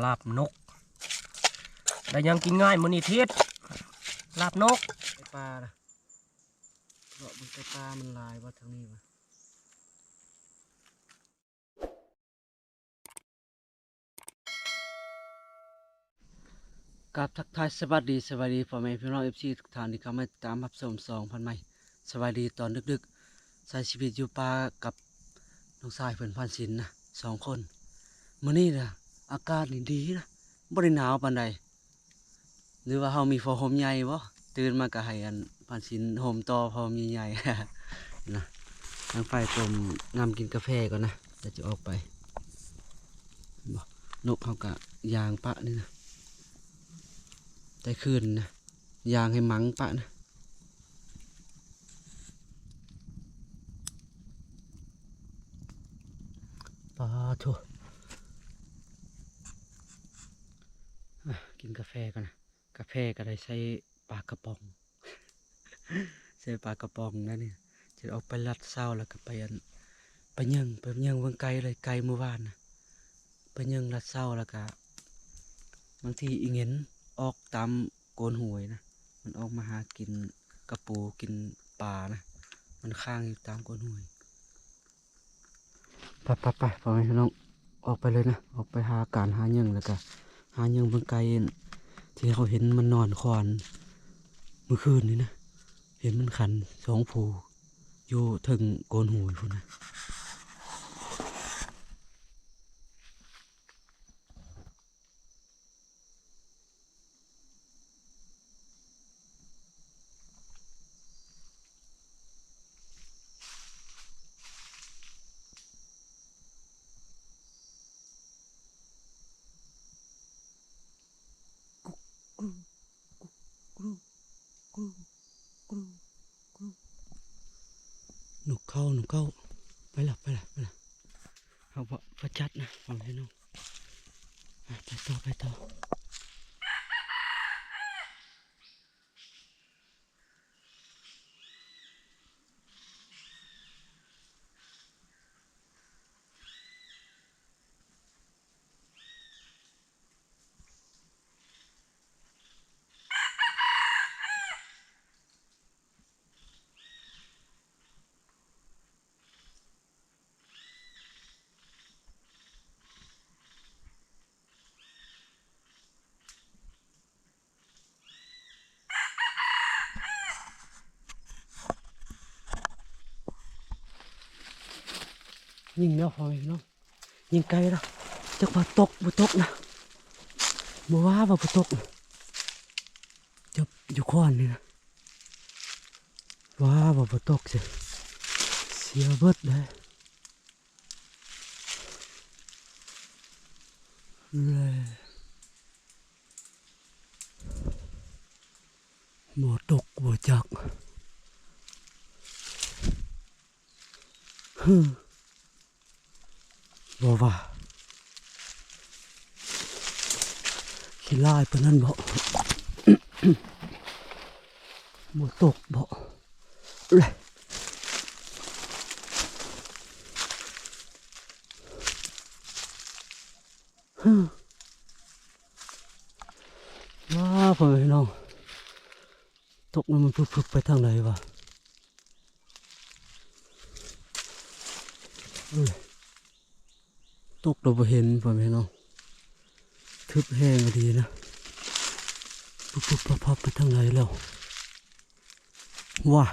ລາບນົກ ໄດ້ຫຍັງກິນງ່າຍມື້ນີ້ທິດ ລາບນົກ ໄກ່ປ່າລະ ເລາະເບິ່ງໄກ່ປ່າມັນຫຼາຍບໍ່ທາງນີ້ວະ. ກາບທັກທາຍສະບາຍດີ ສະບາຍດີພໍ່ແມ່ພີ່ນ້ອງເອັຟຊີທຸກທ່ານທີ່ເຂົ້າມາຕິດຕາມຮັບຊົມຊ່ອງພັນໃໝ່. ສະບາຍດີຕອນດຶກໆ ໃຊ້ຊີວິດຢູ່ປ່າກັບນ້ອງຊາຍເພິ່ນພານສິນນະ ສອງຄົນ. ມື້ນີ້ນະ ອາກາດນີ້ດີນະ ບໍ່ໄດ້ໜາວປານໃດ. ຫຼືວ່າເຮົາມີຜ້າຫົ່ມໃຫຍ່ບໍ່? ຕື່ນມາກໍໃຫ້ອັນພານສິນຫົ່ມຕໍ່ຜ້າຫົ່ມໃຫຍ່ໆ ນະ. ທາງຝ່າຍຕົ້ມນ້ຳກິນກາແຟກ່ອນນະ ແລ້ວຈະອອກໄປ. ບໍ່ ນົກເຮົາກໍຍ່າງປະນີ້ນະ ແຕ່ຄືນນະ ຍ່າງໃຫ້ມັງປະນະ. ປາໂທ້ ອາ ກິນກາແຟກ່ອນນະ. ກາແຟກໍໄດ້ໃສ່ປາກະປ໋ອງ ໃສ່ປາກະປ໋ອງນັ້ນນີ້ ຈະອອກໄປລັດເຊົ້າ ແລ້ວກໍໄປອັນ ໄປເຍິງ ໄປເຍິງເບິ່ງໄກ່ເລີຍ ໄກ່ມື້ວານນະ ໄປເຍິງລັດເຊົ້າ ແລ້ວກໍບາງທີອີເຫງັນອອກຕາມໂກນຫ້ວຍນະ ມັນອອກມາຫາກິນກະປູ ກິນປານະ ມັນຄ້າງຢູ່ຕາມໂກນຫ້ວຍ. ໄປໆໆ ພໍ່ແມ່ພີ່ນ້ອງ ອອກໄປເລີຍນະ ອອກໄປຫາການຫາຫຍັງ ແລ້ວກະຫາຫຍັງເບິ່ງໄກ່ ທີ່ເຮົາເຫັນມັນນອນຄອນມື້ຄືນນີ້ນະ ເຫັນມັນຂັນສອງຜູ້ຢູ່ເທິງໂກນຫູພຸ້ນນະ. ນົກເຂົ້າ ນົກເຂົ້າ ໄປລະ ໄປລະ ໄປລະ. ເຮົາບໍ່ ບໍ່ຈັດນະ ເອົາໃຫ້ນ້ອງ ໄປຕໍ່ ໄປຕໍ່. ຍິງແລ້ວ ພໍ່ແມ່ພີ່ນ້ອງ ຍິງໄກລະ ຈັກວ່າຕົກບໍ່ຕົກນະ ບໍ່ວ່າວ່າບໍ່ຕົກນະ ຈັບຢູ່ຄ້ອນນີ້ນະ ວ່າວ່າບໍ່ຕົກຊິ ເສຍເບິດເດ້. ບໍ່ຕົກບໍ່ຈັກ ຮຶ ບໍ່ວ່າ ຂີ້ລ້າຍປານນັ້ນບໍ? ບໍ່ຕົກບໍ? ຮຶ ວ້າ ພໍ່ແມ່ພີ່ນ້ອງ ຕົກແລ້ວມັນຟຶບໆ ໄປທາງໃດວະ? ເອີ ຕົກແລ້ວບໍ່ເຫັນ ພໍ່ແມ່ພີ່ນ້ອງ ທຶບແຮງອີ່ຫຼີນະ ຟຶບໆ ພັບໆ ໄປທາງໃດແລ້ວ ວ້າ.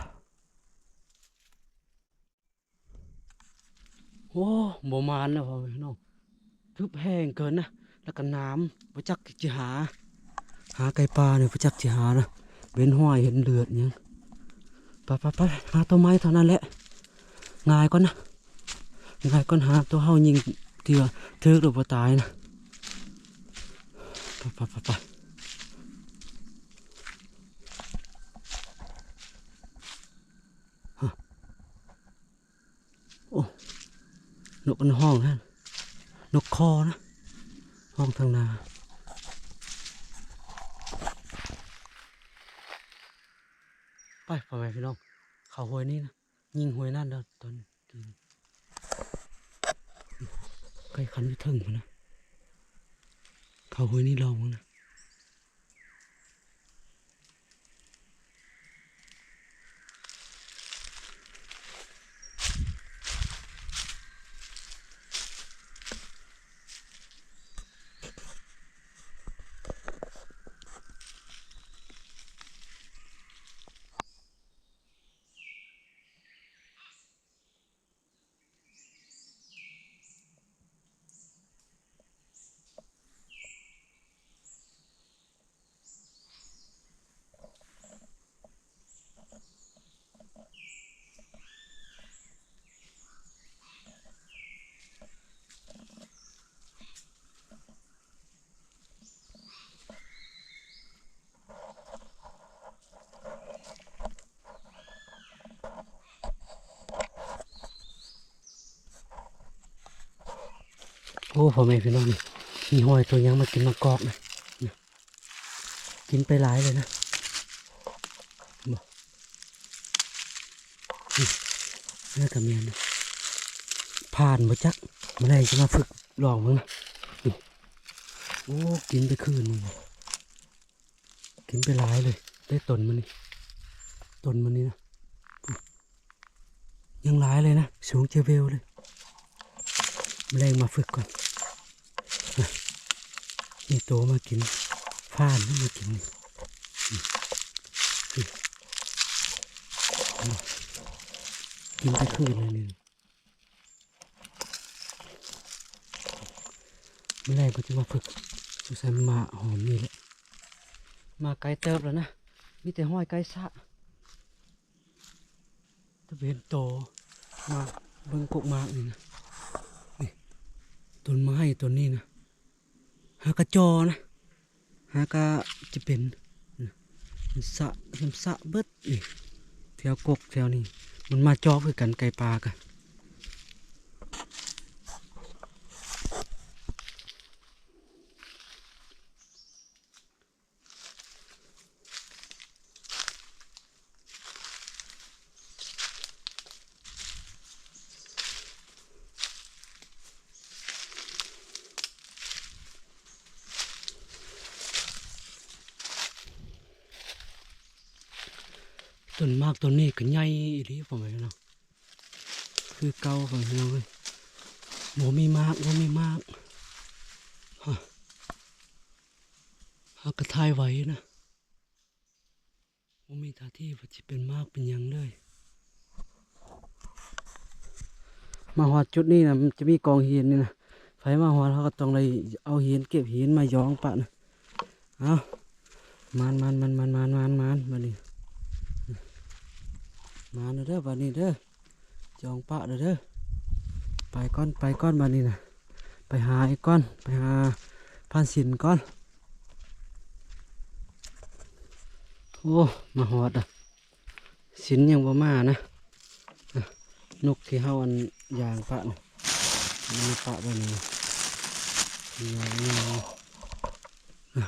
ໂອ້ ບໍ່ໝານແລ້ວພໍ່ແມ່ພີ່ນ້ອງ ທຶບແຮງເກີນນະ ແລ້ວກໍໜາມ ບໍ່ຈັກຊິຫາ ຫາໄກ່ປ່ານີ້ບໍ່ຈັກຊິຫານະ ເຫັນຮອຍເຫັນເລືອດຫຍັງ ໄປໆໆ ຫາຕົວໃໝ່ເທົ່ານັ້ນແຫຼະ ງ່າຍກ່ອນນະ ງ່າຍກ່ອນ ຫາຕົວເຮົາຍິງທີ່ວ່າຖືກແລ້ວບໍ່ຕາຍນະ ໄປໆໆໆ. ໂອ້ ນົກມັນຮ້ອງຫັ້ນ ນົກຄໍນະ ຮ້ອງທາງໜ້າ ໄປ ພໍ່ແມ່ພີ່ນ້ອງ ເຂົ້າຫ້ວຍນີ້ນະ ຍິງຫ້ວຍນັ້ນແລ້ວຕອນກີ້ ໄກ່ຂັນຢູ່ເທິງພຸ້ນນະ. ເຂົ້າຫ້ວຍນີ້ລອງເບິ່ງນະ. ໂອ້ ພໍ່ແມ່ພີ່ນ້ອງ ນີ້ມີຫອຍຕົວຫຍັງມາກິນໝາກກອກນະ ນະ ກິນໄປຫຼາຍເລີຍນະ ເຫັນບໍ່? ນີ້ ໜ້າກະແມ່ນນະ ຜ່ານບໍ່ຈັກ ມື້ແລງຊິມາຝຶກລອງເບິ່ງນະ ນີ້ ໂອ້ ກິນໄປຄືນໜຶ່ງ ກິນໄປຫຼາຍເລີຍ ໄດ້ຕົນມັນນີ້ ຕົນມັນນີ້ນະ ຍັງຫຼາຍເລີຍນະ ສູງຈະເວວເລີຍ ມື້ແລງມາຝຶກກ່ອນ ມີໂຕມາກິນ ຟານມາກິນ ກິນໄປຄືນໜຶ່ງ ມື້ແລງກໍຈະມາຝຶກ ສົງໄສມາຫອມນີ້ແຫຼະ ມາໄກເຕີບແລ້ວນະ ມີແຕ່ຮອຍໄກສະ ແຕ່ບໍ່ເຫັນໂຕ ມາເບິ່ງກົກໝາກນີ້ນະ ນີ້ ຕົ້ນໄມ້ຕົ້ນນີ້ນະ ຫາກະຈໍ່ນະ ຫາກະຈະເປັນ ມັນສະ ມັນສະເບິດນີ້ ແຖວກົກແຖວນີ້ ມັນມາຈໍຄືກັນ ໄກ່ປ່າກະ ຕົ້ນໝາກຕົ້ນນີ້ກໍໃຫຍ່ອີ່ຫຼີ ພໍ່ແມ່ພີ່ນ້ອງ ຄືເກົ່າ ພໍ່ແມ່ພີ່ນ້ອງເອີຍ ບໍ່ມີໝາກ ບໍ່ມີໝາກ ຮະ ຫາກະຖ່າຍໄຫວນະ. ບໍ່ມີທ່າທີວ່າຊິເປັນໝາກເປັນຫຍັງເລີຍ. ມາຮອດຈຸດນີ້ນະ ມັນຈະມີກອງຫີນນີ້ນະ. ໃຜມາຮອດ ເຮົາກໍຕ້ອງໄດ້ເອົາຫີນ ເກັບຫີນມາຢອງປະນະ. ເອົາ ມານໆໆ ບາດນີ້ ມານເດີ ບາດນີ້ເດີ. ຈອງປະເດີ ເດີ ໄປກ່ອນ ໄປກ່ອນບາດນີ້ນະ. ໄປຫາອີກກ່ອນ ໄປຫາພານສິນກ່ອນ. ໂອ້ ມາຮອດລະ ສິນຍັງບໍ່ມານະ. ນົກທີ່ເຮົາອັນຢາງປະນະ ມັນມາປະບາດນີ້.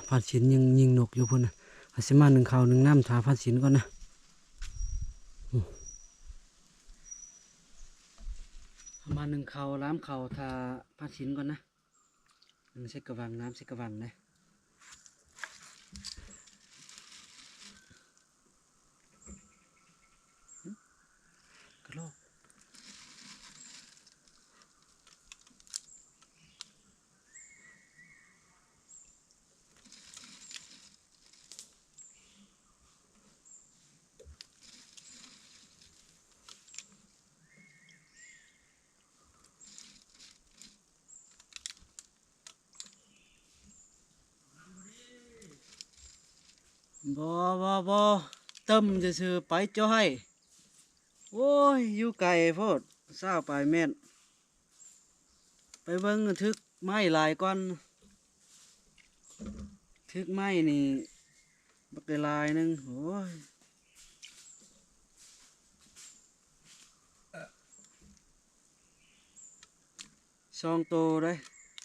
ພານສິນຍິງນົກຢູ່ພຸ້ນນະ. ເຮົາຊິມາໜຶ້ງເຂົ້າໜຶ້ງນ້ຳຖ້າພານສິນກ່ອນນະ. ມາໜຶ້ງເຂົ້າ ລາມເຂົ້າ ຖ້າພານສິນກ່ອນນະ. ໜຶ້ງໃສ່ກະວັງ ນ້ຳໃສ່ກະວັງເດ້. ກະລອກ. ບໍ່ ບໍ່ ບໍ່ ເຕີມຊື່ໆ ໄປເຈົ້າໃຫ້. ໂອ້ຍ ຢູ່ໄກໂພດ ຊາວປາຍແມັດ. ໄປເບິ່ງຖືກໄມ້ຫຼາຍກ່ອນ ຖືກໄມ້ນີ້ບັກໄດ້ຫຼາຍໜຶ່ງ. ໂອ້ຍ ສອງໂຕເດ້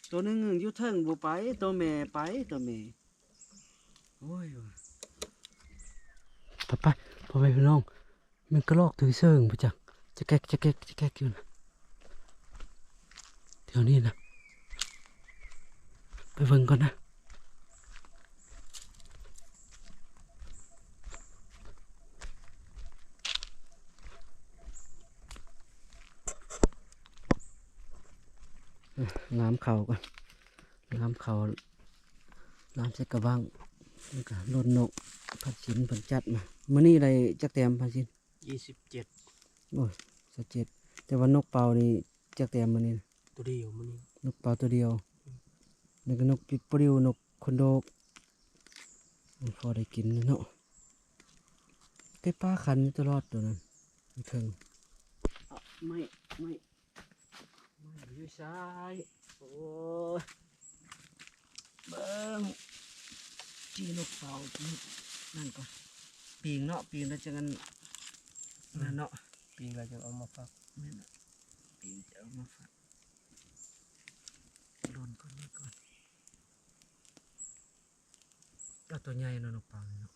ໂຕໜຶ່ງຢູ່ເທິງບໍ່ໄປ ໂຕແມ່ໄປ ໂຕແມ່. ໂອ້ຍ ໄປໆ ພໍ່ແມ່ພີ່ນ້ອງ. ແມ່ນກະລອກຖືເສີງບໍ່ຈັກ ຈະແກກ ຈະແກກ ຈະແກກຢູ່ນະ ແຖວນີ້ນະ. ໄປເບິ່ງກ່ອນນະ. ລາມເຂົ້າກ່ອນ ລາມເຂົ້າ ລາມໃສ່ກະບັ້ງ ແລ້ວກະລົດນົກ ພັນສິນເພິ່ນຈັດມາ. ມື້ນີ້ໄດ້ຈັກແຕ້ມ ພັນສິນ? ຊາວເຈັດ. ໂອ້ຍ ຊາວເຈັດ ແຕ່ວ່ານົກເປົ້ານີ້ຈັກແຕ້ມມື້ນີ້? ໂຕດຽວມື້ນີ້ ນົກເປົ້າໂຕດຽວ ແລ້ວກໍນົກປິດປລິວ ນົກຄົນໂດກ ມັນພໍໄດ້ກິນເນາະ. ໄກ່ປ່າຂັນຢູ່ຕະຫຼອດໂຕນັ້ນ ຢູ່ເທິງ. ໄມ້ ໄມ້ ໄມ້ຢູ່ໃສ? ໂອ້ຍ ເບິ່ງ ຈີ່ນົກເປົ້າ ຈີ່ນັ້ນກ່ອນ ປີ້ງເນາະ ປີ້ງແລ້ວຈັ່ງອັນນັ້ນເນາະ ປີ້ງແລ້ວຈັ່ງເອົາມາຝາກ. ແມ່ນລະ ປີ້ງຈະເອົາມາຝາກ ດົນກ່ອນ ດົນກ່ອນ. ກໍໂຕໃຫຍ່ເນາະ ນົກເປົ້ານີ້ເນາະ.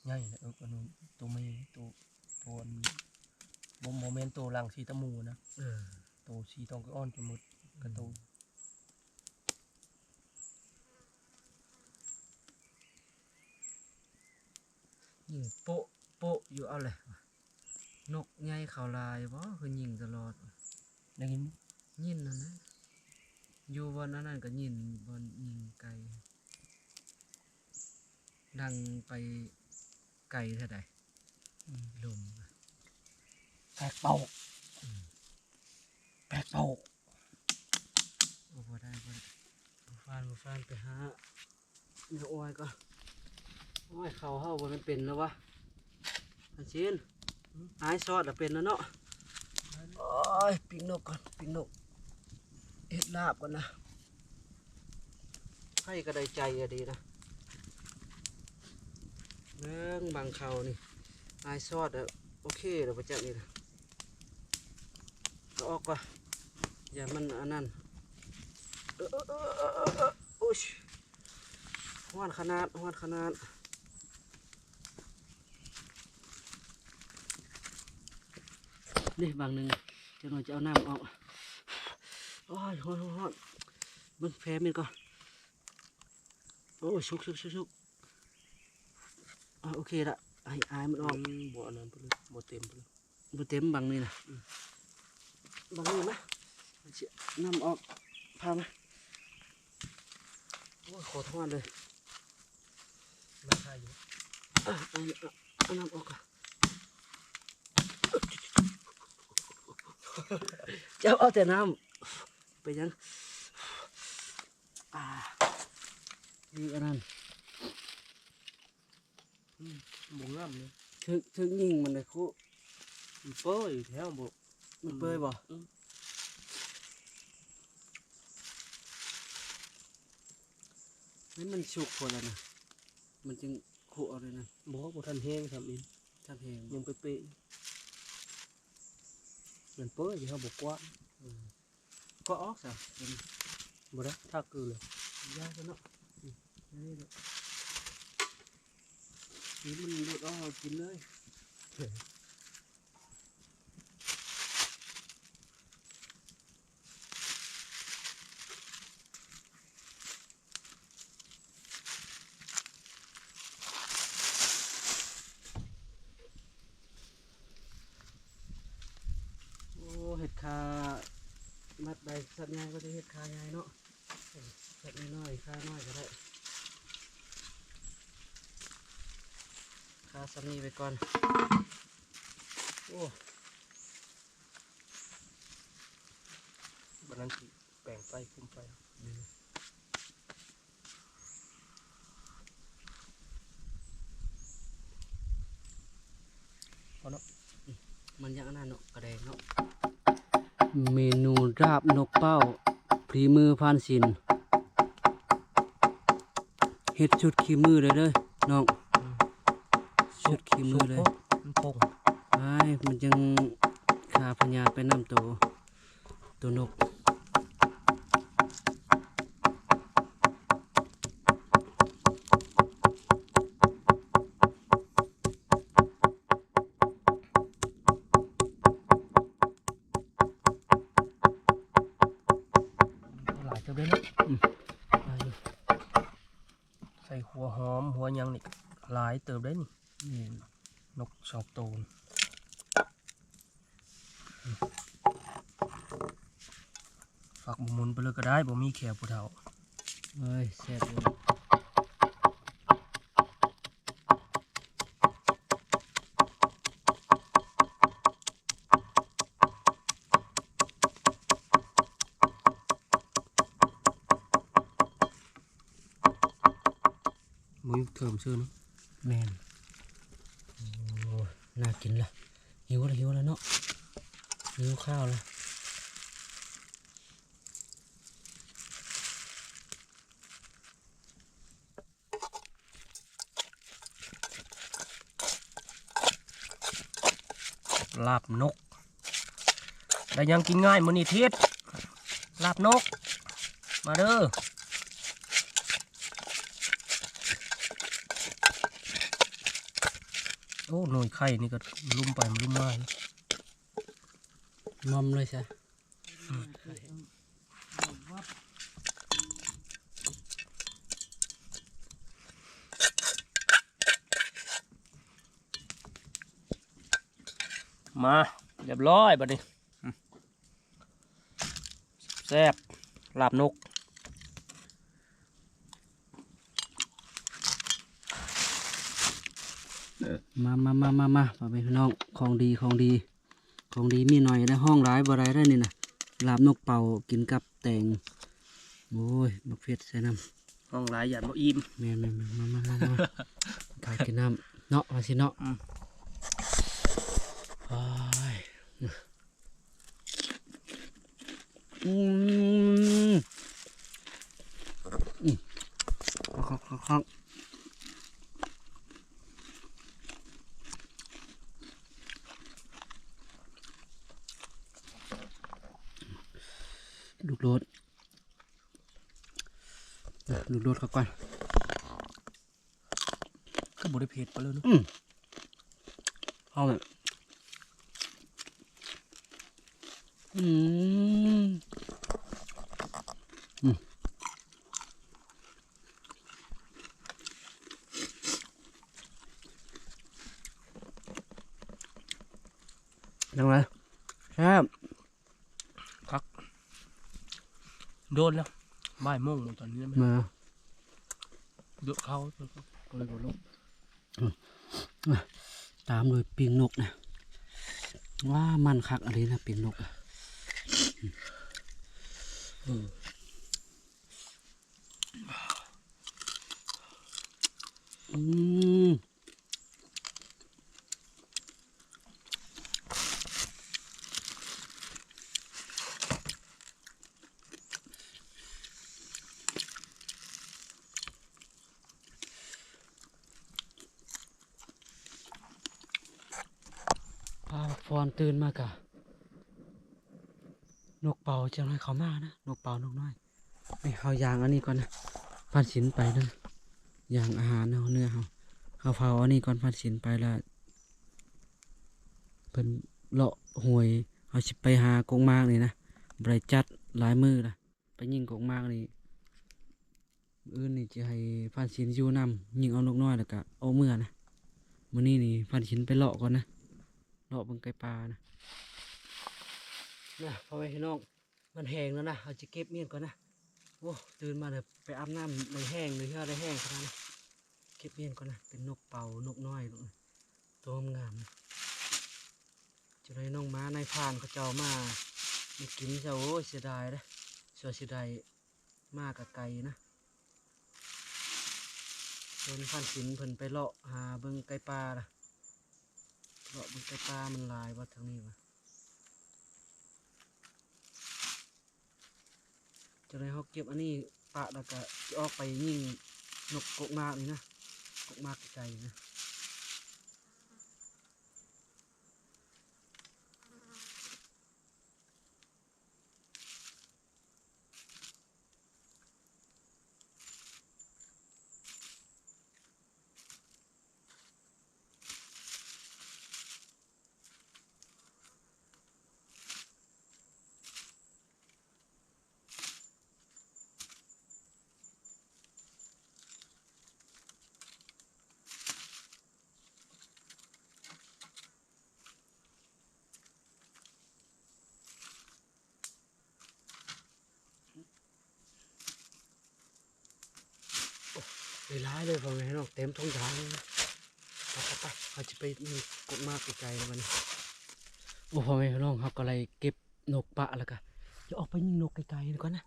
ໃຫຍ່ແຫຼະ ເອີ ອັນນັ້ນໂຕແມ່ ໂຕ ໂຕອັນ ບໍ່ ບໍ່ແມ່ນໂຕຫຼັງສີຕະໝູນະ. ເອີ ໂຕສີທອງກະອ່ອນຈະໝົດກະໂຕ. ຍິງໂປະໂປະຢູ່ ເອົາແຫຼະ ນົກໃຫຍ່ເຂົ້າຫຼາຍບໍ່ ຄືຍິງຕະຫຼອດ. ໄດ້ຍິນບໍ່? ຍິນນັ້ນແຫຼະ ຢູ່ບ່ອນອັນນັ້ນກໍຍິນ ບ່ອນຍິງໄກ່ ດັງໄປໄກເທົ່າໃດ. ອືມ ລົມ ແປກເປົ່າ ອືມ ແປກເປົ່າ. ໂອ້ ບໍ່ໄດ້ ບໍ່ໄດ້ ບໍ່ຟານ ບໍ່ຟານ ໄປຫາ ແນວອ້ອຍກໍ ໂອ້ຍ ເຂົ້າເຮົາບໍ່ແມ່ນເປັນແລ້ວວະ ອັນຊີ້ນ. ອາຍຊອດລະເປັນແລ້ວເນາະ. ໂອ້ຍ ປີ້ງນົກກ່ອນ ປີ້ງນົກ ເຮັດລາບກ່ອນນະ. ໃຜກໍໄດ້ໃຈກໍດີນະ ເບິ່ງບັງເຂົ້ານີ້ ອາຍຊອດ ໂອເຄແລ້ວບໍ່ຈັກນີ້ນະ. ເອົາອອກກ່ອນ ຢ່າມັນອັນນັ້ນ. ເອີ ເອີ ເອີ ເອີ ເອີ ໂອ້ຍ ຮ້ອນຂະໜາດ ຮ້ອນຂະໜາດ. ນີ້ບັງໜຶ່ງ ຈັກໜ່ອຍຈະເອົານ້ຳອອກ. ໂອ້ຍ ຮ້ອນ ຮ້ອນ ຮ້ອນ ເບິ່ງແຜມັນກ່ອນ. ໂອ້ຍ ສຸກ ສຸກ ສຸກ ສຸກ. ອ່າ ໂອເຄລະ ໃຫ້ອາຍມັນອອກ. ອືມ ບໍ່ອັນນັ້ນພຸ້ນເລີຍ ບໍ່ເຕັມພຸ້ນເລີຍ ບໍ່ເຕັມບັງນີ້ນະ. ອືມ ບັງນີ້ມາ ຊິເອົານ້ຳອອກ ພາມາ. ໂອ້ຍ ໂຄດຮ້ອນເລີຍ ມາຖ່າຍຢູ່. ເອົາ ເອົາ ເອົານ້ຳອອກກ່ອນ ເຈົ້າເອົາແຕ່ນ້ຳ ເປັນຫຍັງ? ອ່າ ຄືອັນນັ້ນ ອືມ ບໍ່ງາມເລີຍ ຖືກ ຖືກຍິງມັນໄດ້ຄຸ ມັນເປີຍແທ້ບໍ່ ມັນເປີຍບໍ່? ອືມ ນີ້ມັນສຸກພໍແລ້ວນະ ມັນຈຶ່ງຄຸເອົາໄດ້ນະ. ບໍ່ ບໍ່ທັນແຫ້ງຊ້ຳອີກ ທັນແຫ້ງ ຍັງເປະໆ ມັນເປີຍ ເຮົາບໍ່ກວາດ. ເອີ ກວາດອອກຊະ ຕົວນີ້ ບໍ່ໄດ້ ຖ້າຄືເລີຍ ຢ່າຊະເນາະ. ອືມ ອັນນີ້ເນາະ ນີ້ມັນຫຼຸດອອກ ເຮົາກິນເລີຍ. ໂອ້ ເຮັດຄາ ມັດໄດ້ສັດໃຫຍ່ກໍຈະເຮັດຄາໃຫຍ່ເນາະ ສັດນ້ອຍໆ ຄານ້ອຍກໍໄດ້ ຄາສ່ຳນີ້ໄປກ່ອນ. ໂອ້ ບັດນັ້ນຊິແປງໄຟ ຄຸມໄຟ ອືມ ພໍເນາະ ມັນຍັງອັນນັ້ນເນາະ ກະແດງເນາະ. ເມນູລາບນົກເປົ້າ ຝີມືພານສິນ ເຮັດສຸດຂີ້ມືເລີຍເດີນ້ອງ ອືມ ສຸດຂີ້ມືເລີຍ ສຸກໂພດ ມັນພົງ ອ້າຍ ມັນຈັ່ງຂ້າພະຍາດໄປນຳໂຕ ໂຕນົກ. ຫຼາຍເຕີບເດ້ເນາະ ອືມ ຫຼາຍຢູ່ ໃສ່ຫົວຫອມ ຫົວຫຍັງນີ້ ຫຼາຍເຕີບເດ້ນີ້ ແມ່ນ ນົກສອງໂຕ. ຝັກບໍ່ໝຸນໄປເລີຍກໍໄດ້ ບໍ່ມີແຂວຜູ້ເຖົ້າ. ເອີຍ ແຊບຢູ່. ບໍ່ມີເທີມຊື່ເນາະ. ແມ່ນ. ໂອ້ ໜ້າກິນລະ. ຫິວລະ ຫິວລະເນາະ. ຫິວຂ້າວລະ. ລາບນົກ ໄດ້ຫຍັງກິນງ່າຍມື້ນີ້ທິດ ລາບນົກ ມາເດີ. ໂອ້ ໜ່ວຍໄຂ່ນີ້ກໍລຸມໄປລຸມມາ ງອມເລີຍຊະ. ມາ ຮຽບຮ້ອຍບາດນີ້ ອືມ ແຊບ ລາບນົກ. ມາ ມາ ມາ ມາ ມາ ພໍ່ແມ່ພີ່ນ້ອງ ຂອງດີ ຂອງດີ ຂອງດີມີໜ້ອຍນະ ຮ້ອງຫຼາຍບໍ່ໄດ້ເດ້ນີ້ນະ ລາບນົກເປົ່າກິນກັບແຕງ ໂອ້ຍ ບັກເຜັດໃສ່ນຳ ຮ້ອງຫຼາຍຢ້ານບໍ່ອີ່ມ. ແມ່ນໆໆ ມາ ມາ ມາ ມາ ຖ້າກິນນ້ຳເນາະ ວ່າຊິເນາະ ອືມ ໂອ້ຍ. ອືມ ອືມ ຄັກໆ ດູດໂລດ ດູດໂລດເຂົ້າກ່ອນ. ຄືບໍ່ໄດ້ເຜັດປານໃດເນາະ ອືມ ເອົາແບບ ອືມ ອືມ ຈັ່ງໃດ ແຊບ. ຄັກ ໂດນແລ້ວ ບ່າຍໂມງແລ້ວຕອນນີ້ນະ ມາ ເດືອກເຂົ້າ ກໍເລີຍບໍ່ລົງ ຕາມດ້ວຍປີ້ງນົກນະ ວ້າ ມັນຄັກອີ່ຫຼີນະ ປີ້ງນົກ ອືມ ອືມ. ພາພັກຜ່ອນ ຕື່ນມາກະ ນົກເປົ່າຈັ່ງໃຫ້ເຂົາມານະ ນົກເປົ່ານົກນ້ອຍ. ນີ້ເຮົາຍ່າງອັນນີ້ກ່ອນນະ ພານສິນໄປນະ ຍ່າງອາຫານເຮົາ ເນື້ອເຮົາ ເຮົາເຝົ້າອັນນີ້ກ່ອນ ພານສິນໄປລະ ເພິ່ນເລາະຫ້ວຍ ເຮົາຊິໄປຫາກົກໝາກນີ້ນະ ບໍ່ໄດ້ຈັດຫຼາຍມື້ລະ ໄປຍິງກົກໝາກນີ້ ມື້ອື່ນນີ້ຈະໃຫ້ພານສິນຢູ່ນຳ ຍິງເອົານົກນ້ອຍແລ້ວກະອອກເມືອນະ. ມື້ນີ້ນີ້ພານສິນໄປເລາະກ່ອນນະ ເລາະເບິ່ງໄກ່ປ່ານະ ນະ ພໍ່ແມ່ພີ່ນ້ອງ. ມັນແຫ້ງແລ້ວນະ ເຮົາຈະເກັບມ້ຽນກ່ອນນະ. ໂອ້ ຕື່ນມາແລ້ວໄປອາບນ້ຳ ໄດ້ແຫ້ງ ໄດ້ເຫື່ອໄດ້ແຫ້ງຂະໜາດນີ້. ເກັບມ້ຽນກ່ອນນະ ເປັນນົກເປົ້າ ນົກນ້ອຍ ໂຕງາມໆ ນະ. ຈະໄດ້ນ້ອງໝານາຍພານເຂົາເຈົ້າມາ ມາກິນຊະ. ໂອ້ຍ ເສຍດາຍເດ້ ສ່ວນຊິໄດ້ມາກະໄກນະ. ເພິ່ນພານສິນເພິ່ນໄປເລາະຫາເບິ່ງໄກ່ປ່າລະ. ເລາະເບິ່ງໄກ່ປ່າມັນຫຼາຍບໍ່ທາງນີ້ຫວາ. ຈັ່ງໃດເຮົາເກັບອັນນີ້ປະແລ້ວກະຊິອອກໄປຍິງນົກກົກໝາກນີ້ນະ ກົກໝາກໄກໆນະ. ໂ ຫຼາຍເລີຍພໍ່ແມ່ພີ່ນ້ອງ ເຕັມທົ່ງທາງເລີຍ. ໄປໆໆ ເຮົາຈະໄປນີ້ກົກໝາກໄກໆແລ້ວບັດນີ້. ໂອ້ ພໍ່ແມ່ພີ່ນ້ອງ ເຮົາກໍໄດ້ເກັບນົກປະແລ້ວກະ ດຽວອອກໄປຍິງນົກໄກໆນີ້ກ່ອນນະ.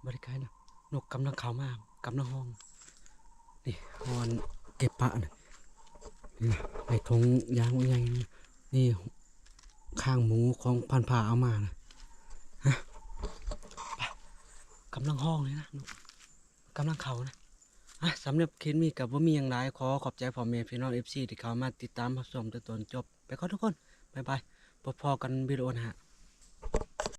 ບໍ່ໄດ້ໄກນະ ນົກກຳລັງເຂົ້າມາ ກຳລັງຮ້ອງ. ນີ້ ເຮົາອັນເກັບປະນະ ນີ້ນະ ໃນທົ່ງຢາງໃຫຍ່ນີ້ ນີ້ ຄາງໝູຂອງພັນພາເອົາມານະ. ຮະ ໄປ ກຳລັງຮ້ອງເລີຍນະ ນົກກຳລັງເຂົ້ານະ. ອ່ະ ສຳລັບຄລິບນີ້ກໍບໍ່ມີຫຍັງຫຼາຍ ຂໍຂອບໃຈພໍ່ແມ່ພີ່ນ້ອງ ເອັຟຊີ ທີ່ເຂົ້າມາຕິດຕາມຮັບຊົມແຕ່ຕົ້ນຈົນຈົບ ໄປກ່ອນທຸກຄົນ ບາຍບາຍ ພົບພໍ້ກັນວິດີໂອໜ້າ.